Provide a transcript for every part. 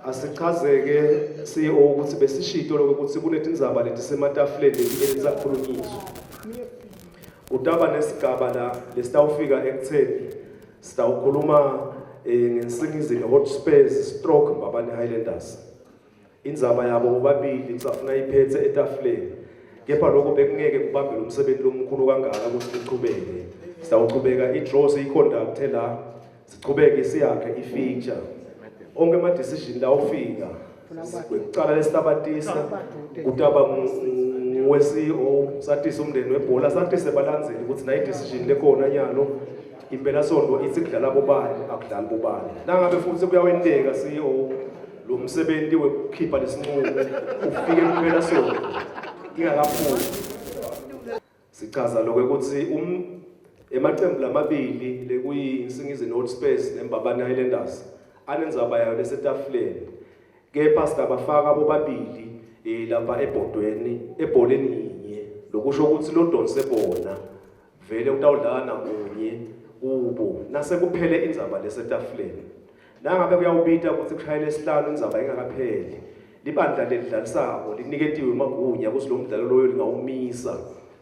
Asichazeke CEO ukuthi besishito lokho ukuthi kunetindzaba letisematafuleni letinye letisakhulunyiswa. Kutaba nesigaba la lesitawufika ekutheni sitawukhuluma eh, ngensingizi Hotspurs stroke Mbabane Highlanders. Indzaba yabo bobabili kusafuna iphethe etafuleni. Kepha lokho bekungeke kubambe lo msebenzi lomkhulu kangaka ukuthi uqhubeke. Sitawuchubeka i-draw siyiconducte la sichubeke siyakhe i-feature. Onke ama-decision la ufika kwekucala lesilabatisa kutaba nguwe-CEO satise umndeni webhola satise balandzeli ukuthi nayi decision lekhona nyalo impelasonto ithi kudlala bobani akudlali bobani nangabe futhi kuyawenteka CEO lo msebenzi wekukhipha lesinqumo ufike kumpelasonto ingakaphumi sichaza lokho ukuthi um emaqembu lamabili lekuyiNsingizini Hotspurs neMbabane Highlanders anenzaba yayo lesetafuleni kepha singabafaka bobabili eh, lapha ebhodweni ebholeni yinye lokusho ukuthi lodonse bona vele utawudlala nakunye kubo nasekuphele indzaba lesetafuleni nangabe kuyawubita ukuthi kushayele esihlanu indzaba ingakapheli libandla lelidlalisako liniketiwe emagunya kuze lo mdlalo loyo lingawumisa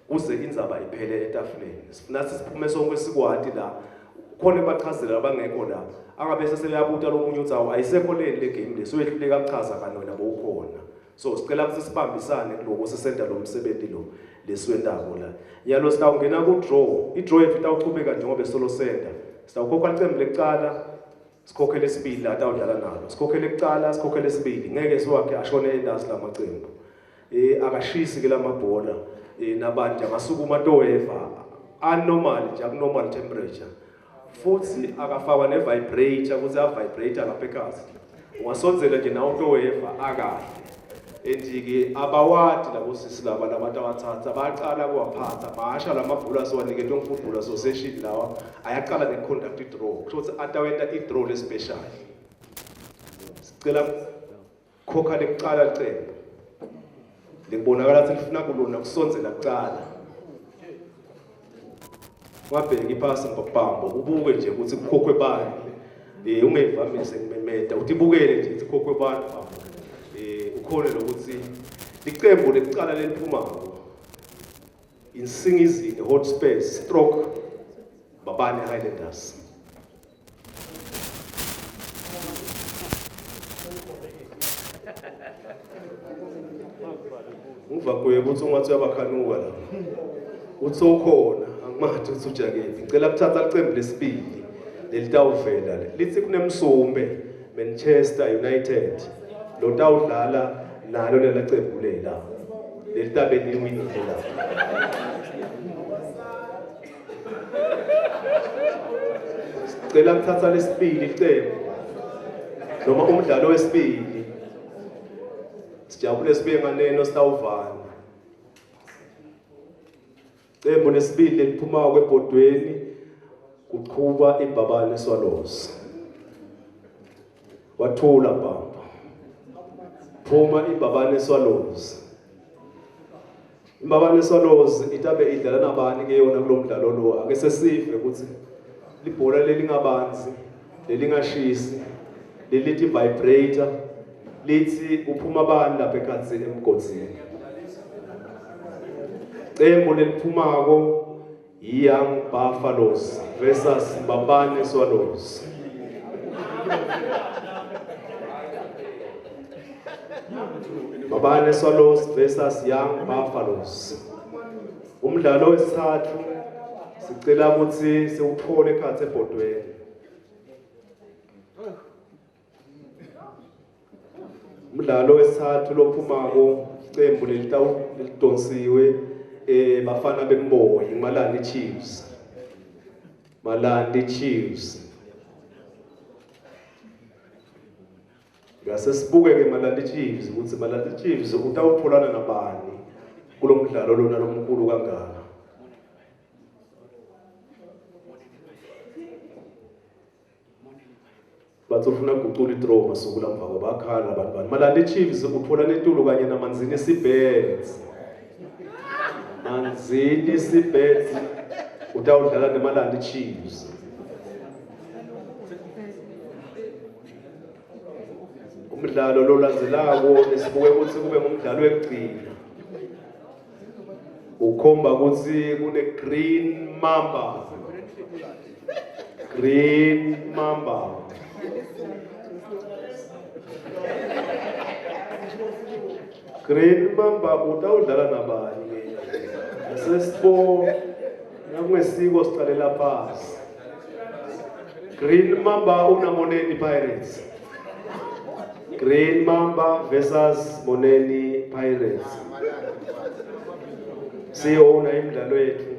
kuze indzaba iphele etafuleni sifuna sisiphume sonke sikwati la khona bachazela abangekho la angabe seseyabuta lomunye uthi awu ayisekho leni le game le soyehluleka kuchaza kanti wena bowukhona so sicela ukuthi sibambisane kuloko sisenta lo msebenzi lo lesiwentako la nyalo sitawungena ku-draw i-draw yethu itawuchubeka njengoba solo senta sitawukhokha licembu lekucala sikhokhele esibili la atawudlala nalo sikhokhele kucala sikhokhele esibili ngeke siwakhe ashone entasi lamacembu eh akashisi ke lamabhola eh nabantu angasukuma toweva anormal nje akunormal temperature futhi akafakwa ne-vibrator ukuthi a-vibrator lapha ekhasi ungasondzela nje nawe utoweva akahle and-ke abawadi labo sisi laba labantu abathatha bayaqala kuwaphatha masha la mabhola siwaniketwe ngu-football association lawa ayaqala ne-conduct i-draw kusho ukuthi atawenta i-draw le-special sicela khokha lekucala licembu likubonakala ukuthi lifuna kulona kusondzela kucala ungabheki iphasi mbabambo ubuke nje ukuthi kukhokhwe bani eh ungevamise kumemeta utibukele nje ukuthi kukhokhwe bani bambo eh ukhone lokuthi licembu lekucala leliphumako Insingizini Hotspurs stroke Mbabane Highlanders Ngiva kuye ukuthi ungathi uyabakhanuka la. Uthi ukhona angimathi uthi ujakephi. Ngicela kuthatha licembu lesibili lelitawuvela le. Lithi kunemsumbe Manchester United lotawudlala nalo lela cembu lela. Lelitabe liwinile la. Sicela kuthatha lesibili icembu noma umdlalo wesibili. Sijabule sibuye nganeno sitawuvana. Cembu lesibili leliphuma kwebhodweni kuqhuba imbabane Swallows. Wathula bamba. Phuma imbabane Swallows. Imbabane Swallows itabe idlala nabani ke yona kulomdlalo lo ake sesive ukuthi libhola lelingabanzi lelingashisi lelithi vibrator lithi kuphuma bani lapha ekhathi emgodzini cembu leliphumako Young Buffaloes versus Mbabane Swallows Mbabane Swallows versus Young Buffaloes umdlalo wesithathu sicela ukuthi siwuthole ekhathi ebhodweni Umdlalo wesithathu lophumako icembu lelidonsiwe eh bafana bemboyi Malandi Chiefs. Malandi Chiefs. Ngase sibuke ke Malandi Chiefs ukuthi Malandi Chiefs utawutholana nabani kulomdlalo lona lomkhulu kangaka. Bathi ufuna kugucula idraw masuku lamva kwabakhala abantu bani. Malandi Chiefs uthola netulu kanye naManzini Sibets. Manzini Sibets utawudlala neMalandi Chiefs. Umdlalo lolandzelako lesibuke kutsi kube ngumdlalo wekugcina ukhomba kutsi kune Green Mamba. Green Mamba. Green Mamba utawudlala nabani ke? Sesibo nakungesiko sicalela phasi. Green Mamba unaMoneni Pirates. Green Mamba versus Moneni Pirates. Siyona imidlalo yethu.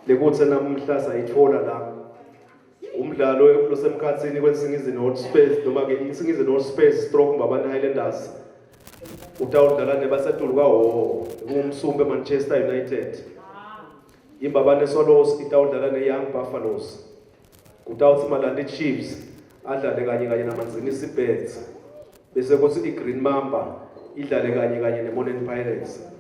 Lekuthe namuhla sayithola la. Umdlalo losemkhatsini kweNsingizini Hotspurs noma ke iNsingizini Hotspurs stroke Mbabane Highlanders utawudlala nebasetulu kaHhohho kungumsumbe Manchester United. Imbabane Swallows itawudlala neYoung Buffaloes. Kutawutsi Malanti Chiefs adlale kanye kanye naManzini Birds. Bese kuthi iGreen Mamba idlale kanye kanye neMoneni Pirates.